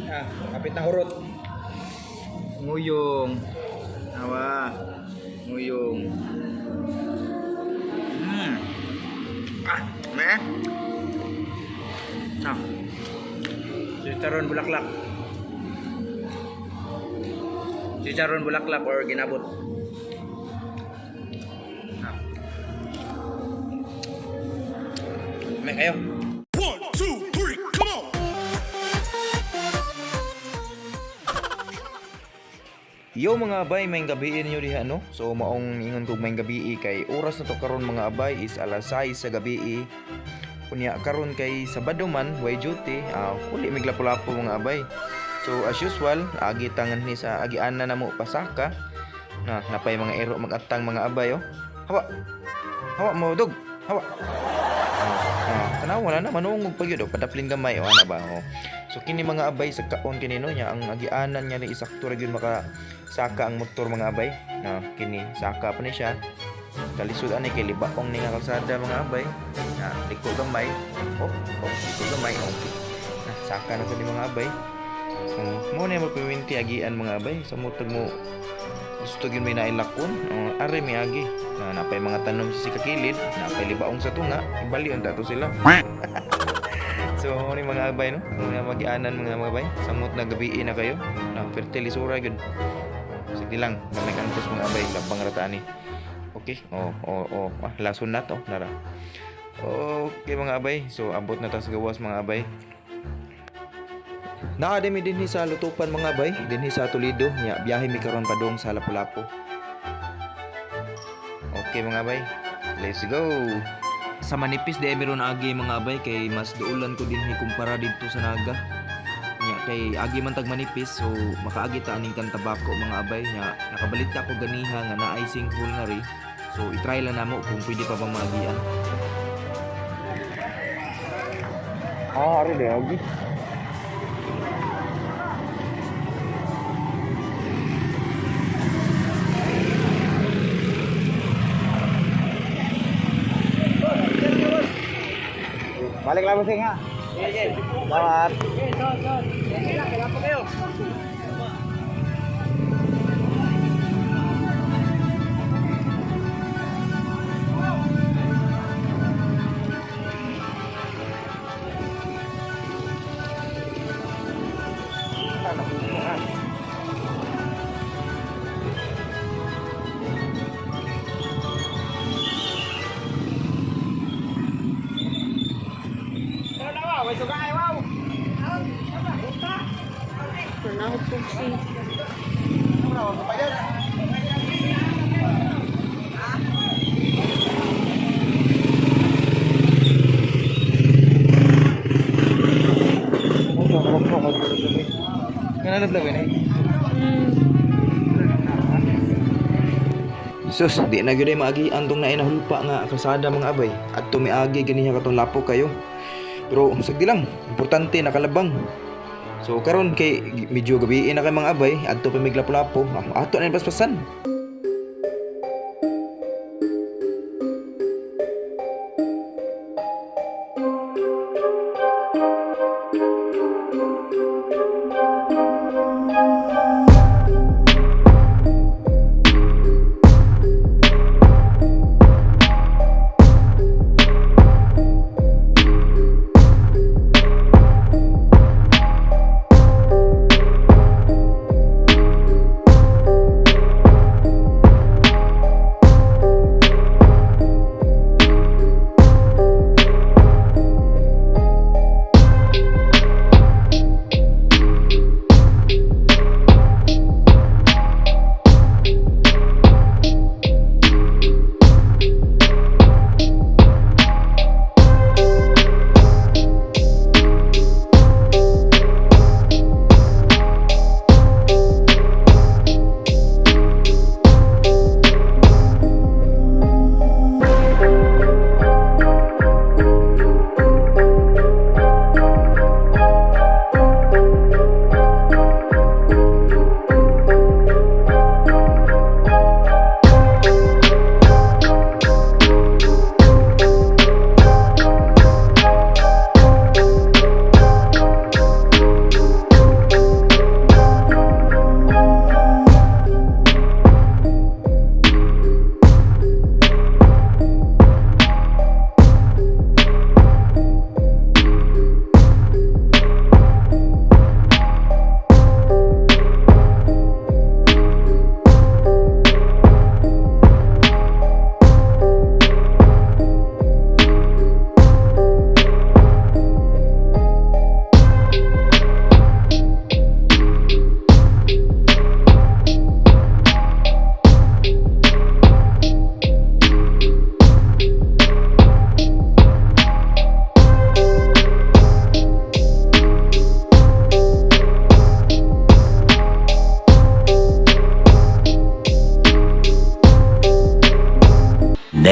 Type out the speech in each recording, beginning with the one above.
Ah, kapit na hurot. Nguyong. Awa. Nguyong. Ah, me. Ah. Chicharon bulaklak. Chicharon bulaklak or ginabot. Ah. May kayo. One, two, three, come on! Yo mga abay, may gabi ninyo diha, no? So maong ingon kog may gabi kay oras na to karon, mga abay, is alas 6 sa gabi. Unya karon kay Sabado man, way duty, kuli mig Lapu-Lapu, mga abay. So as usual, agi tangan ni sa agianan namo pasaka. Na napay mga ero magatang, mga abay, oh. Hawa. Hawa mo dog. Hawa. Oh, ah, tanawa na na manungog pa gyud, oh, padaplin gamay, oh, ana ba, oh. So kini, mga abay, sa kaon kini, no, nya ang agianan niya ni isakto ra gyud maka saka ang motor, mga abay. Na kini saka pa ni siya. Kalisod ani kay libaong ni nga kalsada, mga abay. Na liko gamay. Oh, liko gamay. Okay. Na saka na sa ni, mga abay. So mo na magpiminti agian, mga abay. Sa mutag mo gusto gyud may nailakon. Oh, are mi agi. Na napay mga tanom sa sikakilid, napay libaong sa tunga, ibali unta to sila. So mo ni, mga abay, no. Mga magianan, mga abay. Samot na gabi na kayo. Na fertilisura gyud. Sige lang, gamay kantos, mga abay, labang rata ani. Okay, oh. Ah, lason na to, nara. Okay, mga abay, so abot na ta sa gawas, mga abay. Naa mi dinhi sa Lutupan, mga abay, dinhi sa Toledo, nya biyahe mi karon padung sa Lapu-Lapu. Okay, mga abay, let's go. Sa manipis di meron agi, mga abay, kay mas duulan ko dinhi kumpara didto sa Naga. Nya kay agi man tag manipis, so makaagi ta aning Cantabaco, mga abay. Nya nakabalita ko ganiha nga naay sinkhole nga ri. So i-try lang namo kung pwede pa bang maagian. Ah, ari de agi. Balik lang, bossing, ha. Salamat. Pernah si. Kananad lang eh. Sus, di na gyud ay maagian tong naay nahulpa nga kalsada, mga abay. Adto miagi ganiha katong lapo kayo. Pero sagdi lang, importante nakalabang. So karon kay medyo gabi na kay, mga abay, adto pa mig Lapu-Lapu. Ah, ato na paspasan.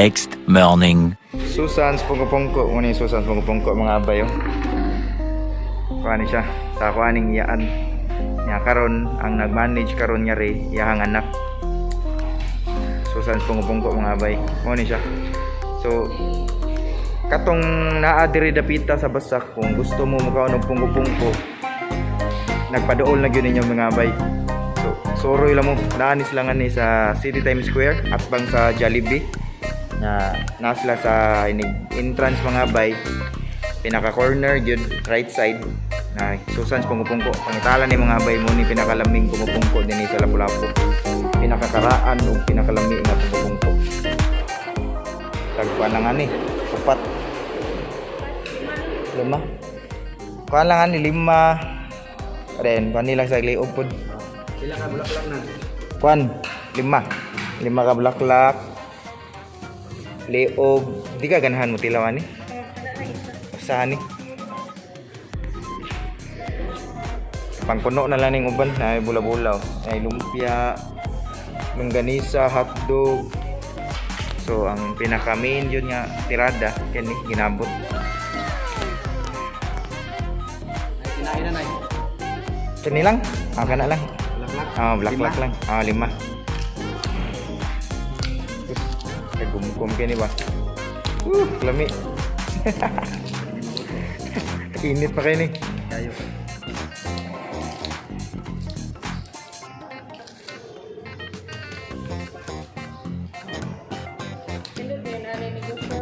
next morning. Susan's Pungko-Pungko. Muna yung Susan's Pungko-Pungko mga abay oh. Kuha ni siya. Sa kuha ning iyaan. Nya karon ang nag-manage karon nga ri iyahang anak. Susan's Pungko-Pungko mga abay. Mao ni siya. So katong naa diri dapita sa Basak, kung gusto mo mukaon og pungko-pungko, nagpaduol na gyud ninyo mga abay. So suroy lang mo, naa ni sila nga ni sa City Times Square at bang sa Jollibee na naa sila sa inig entrance mga abay, pinaka corner gyud, right side na Susan's Pungko-Pungko. Pangitala ni mga abay mo ni pinakalaming pungko-pungko dinhi sa Lapu-Lapu, pinakakaraan ug pinakalami nga pungko-pungko. Tagkuan lang ani, upat, lima, kuan lang ani, lima ren kuan nila sa liog pod. Pila ka bulaklak na? Kuan lima, lima ka bulaklak, liog. Di ka ganahan mo tilaw ani? Usahan ni pangpuno na lang ning uban ay bula-bulaw, ay lumpia, longganisa, hotdog. So ang pinaka main yun nga tirada kini ginabot. Ay, kinain na nay. Kini lang, ah, kana lang. Bulaklak. Ah, bulaklak lang. Ah, lima. Kay gumgum kini ba? Lami. Init pa kayo ni. Kayo. Pindot yun, ano yung negosyo mo?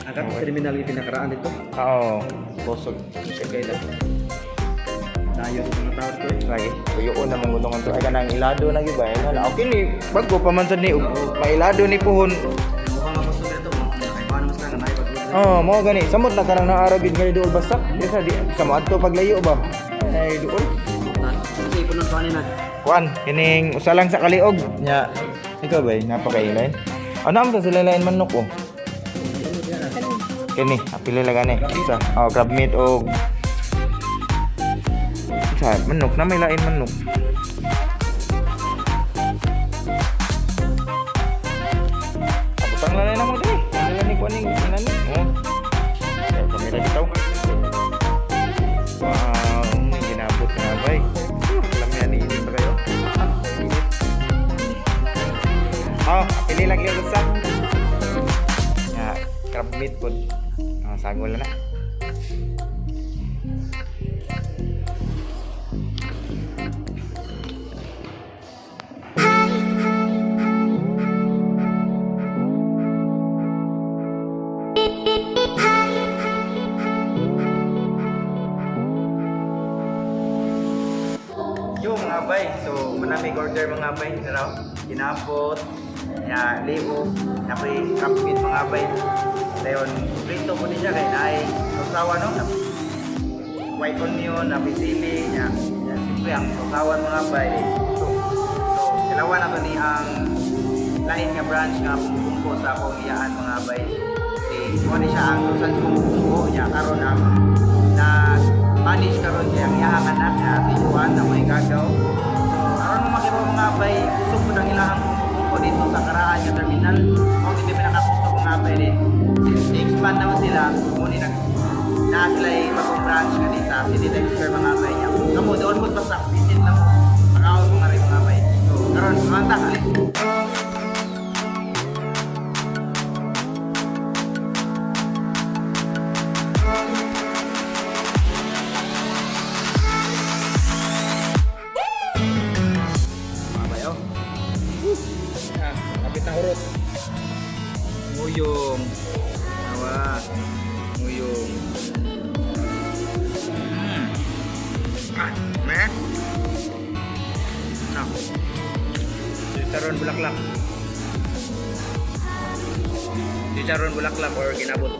Ang katong terminal yung pinakaraan dito. Oo, busog. Kay na. Tayo sa mga tao dito eh. Lagi, tuyoon na mong gutong to. Ay kanang ilado na gyud ba? Ay, wala. Okay ni, bago pa man sad ni mailado ni puhon. Mukhang nga customer ito. Nakaibahan naman sila nga naipag. Oh, mo gani. Samot na kanang naara gid nga ni duol basta. Di sa di sa mo adto paglayo ba? Ay duol. Kasi ipunan pa na. Kuan, kining usa lang sa kaliog nya. Ikaw ba, napakailain? Ano ang sa sila lain manok oh? Kini, apili lang gani. Isa. Oh, crab meat og sa manok na may lain manok. Abutang lang na mo diri. Ano lang ni kuan ning inani? Oh. Kaya kamera dito. Wow, may ginabot na bay. Alam niya ni init pa kayo. Ah, init. Oh, pili lang yung usa. Ya, crab meat po. Ah, sagol na na. Yo mga bay, so manami order mga bay, pero kinapot, ya libo, napoy crab meat mga bay. Dayon, prito po ni siya kay naay sausawan no. White onion, napoy sili, ya. Ya, siyempre ang sausawan mga bay. So dalawa na to ni ang lain nga branch nga pungko sa akong iyaan mga bay. Si mo ni siya ang Susan's Pungko niya karon ang nag-manage karon siya ang iyahang anak na si Juan na may gagaw. So aron mo makita mga bay, kusog po ang ilahang pungko dito sa Karaan nga terminal. Mao dito pinakagusto ko nga bay din. Since expand naman sila, mo ni nag na sila ay bagong branch nga di sa City Times Square mga bay niya. Kamo doon mo basta visit lang mo. Pakaon mo nga rin mga bay. So karon manta ulit. Mga bay, oh. Ah, kapit na urot. Nguyong. Awa. Nguyong. Ah, me. Ah. Chicharon bulaklak. Chicharon bulaklak or ginabot.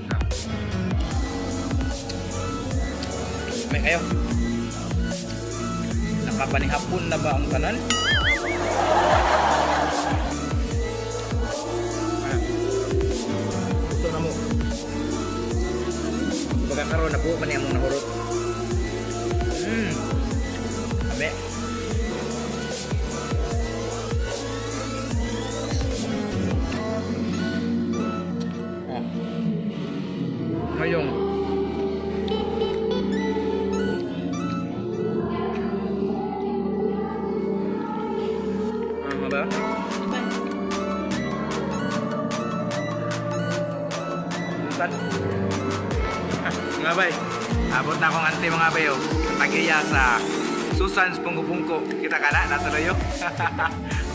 Ah. May kayo. Nakapanihapon na ba ang tanan? Ah. Gusto na mo. Kumbaga karon na po man among nahurot. Ame. Mga bay, abot na akong ante mga bay oh. Tagiya sa Susan's Pungko-Pungko. Kita ka na, nasa layo.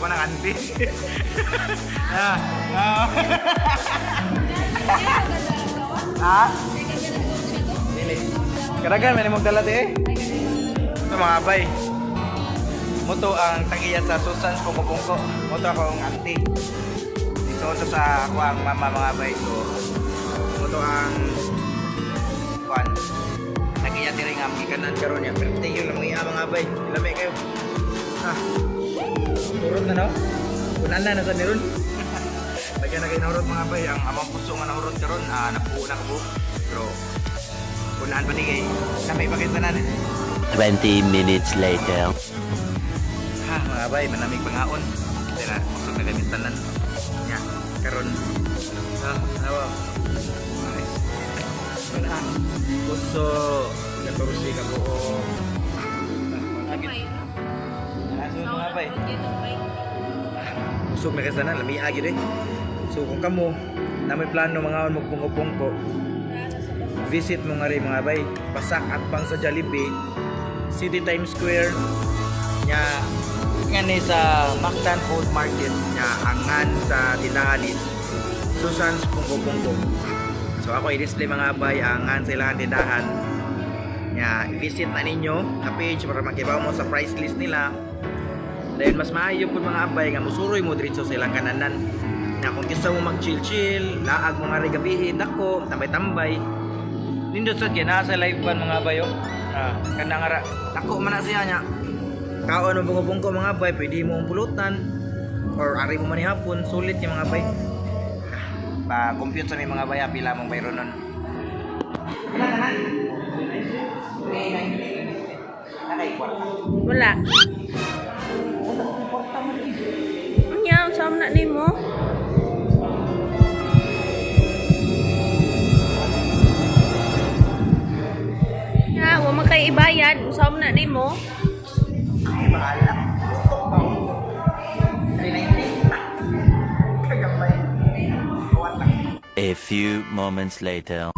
Ako ng ante. ah, ah. Ha? Dili. Karagan, may nimong dala di eh. Ito mga bay. Moto ang tagiya sa Susan's Pungko-Pungko. Moto ako ang ante. Dito to sa ako ang mama mga bay. So, moto ang kuan. Nagiya diri nga gikanan karon ya. Birthday yun lang mga mga bay. Lami kayo. Ah. Turot na no? Kunan na na sa niron. Lagyan na kayo nahurot mga bay. Ang amang puso nga nahurot karon ah, napuo na kabo. Pero kunan pa ni kay lami pa kay tanan. 20 minutes later. Ha, mga bay, manamig pangaon. Kaya na, usog na kami tanan. Nya, karon. Ah, awa. Nice. Wala. Puso, 14 ka buo. May ano? Aso mga bay. Dito, may. Usog na kay tanan, lami gyud eh. So kung kamo na may plano mga magpungko-pungko, visit mo nga rin mga bay. Basak at bang sa Jollibee, City Times Square, nya nga ni sa Mactan Food Market nya angan sa tindahan ni Susan's Pungko Pungko. So ako i-display mga bay angan sa ilang tindahan. Nya i-visit na ninyo ang page para makibaw mo sa price list nila. Dahil mas maayo pud mga abay nga musuroy mo diretso sa ilang kananan. Na kung gusto mo mag-chill-chill, laag mo nga rin gabihin, dako, tambay-tambay. Nindot sad kay naa sa live band mga bayo. Ah, kanang ara. Dako man na siya nya. Kaon mo bungko-bungko mga bay, pwede mo ang pulutan or ari mo man hapon, sulit yung mga bay. Pa compute sa may mga bay, ah, pila mong bayro nun. Pila na na? Wala. Unya, unsa man na nimo? Ya, wa man kay ibayad, unsa man na nimo? Ay, bahala. Tutok ba? 390. Kagambay. Kawat lang. A few moments later.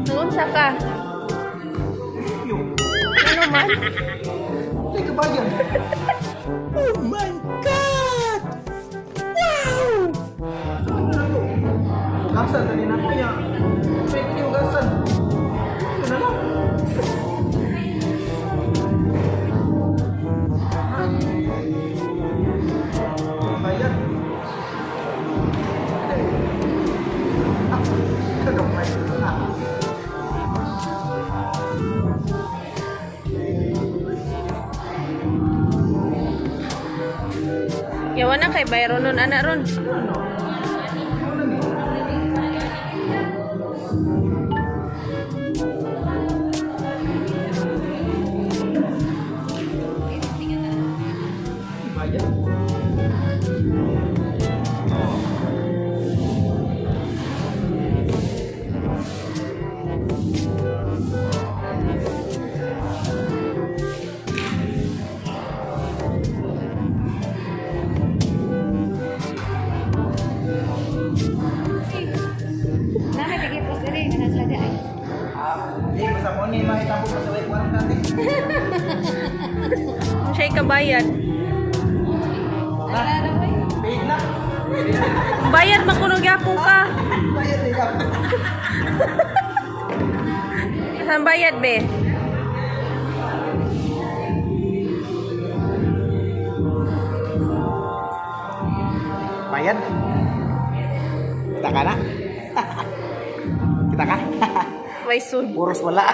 Nagunsa ka? Ano man? Ay, kabayan. Oh my God! Wow! Ano na to? Hugasan na din ako niya. Pwede ni hugasan. Ano na lang? Bayad. Ah, kagamay. Ah. Yawa na kay bayro nun ana ron. Ano? Ano ni? Bayad. Ah, di basta mo ni mahitabo pa sa way kwarta te. Kung siya'y kabayad. Paid na. Bayad man kuno gyapon ka. Bayad ni ka. Saan bayad be? Bayad? Kita ka na? Kita ka? May sud. Puros wala.